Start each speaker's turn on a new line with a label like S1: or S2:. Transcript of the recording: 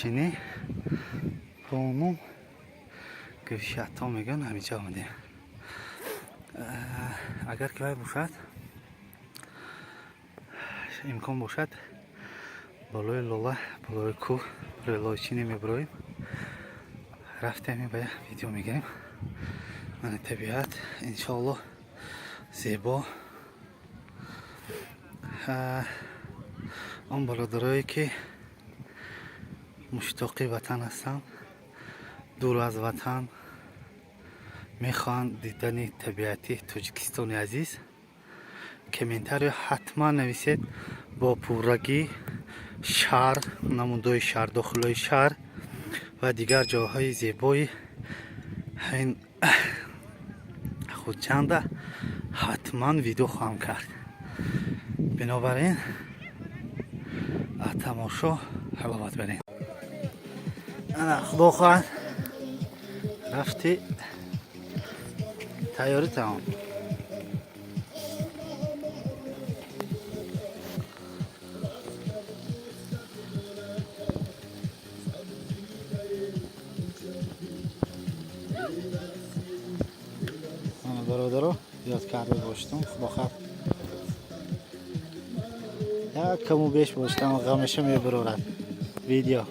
S1: Лойчинӣ бо ном Гӯшиатто мегӯянд, ҳаминҷа омадем. Агар ки вай бошад, имкон бошад, болои лола, болои кӯҳ, болои Лойчинӣ мебуроем. Рафтем, ба видео мегирем. Мана табиат, иншоаллоҳ, зебо. Он бародарое, ки муштоқи ватан ҳастанд, дур аз ватан мехоҳанд дидани табиати Тоҷикистони азиз, комментарий ҳатман нависед бо пуррагӣ шаҳр, намудои шаҳр, дохилҳои шаҳр ва дигар ҷойҳои зебои ин Хуҷанда ҳатман видео хоҳам кард. Бинобар ин аз тамошо ҳаловат барем. Ана, худо хоҳад, рафти тайёрӣ тамом. Ана, бародаро, ёд карда боштум. Худо хоҳад, як каму беш боштам, ғамаша мебарорад видео.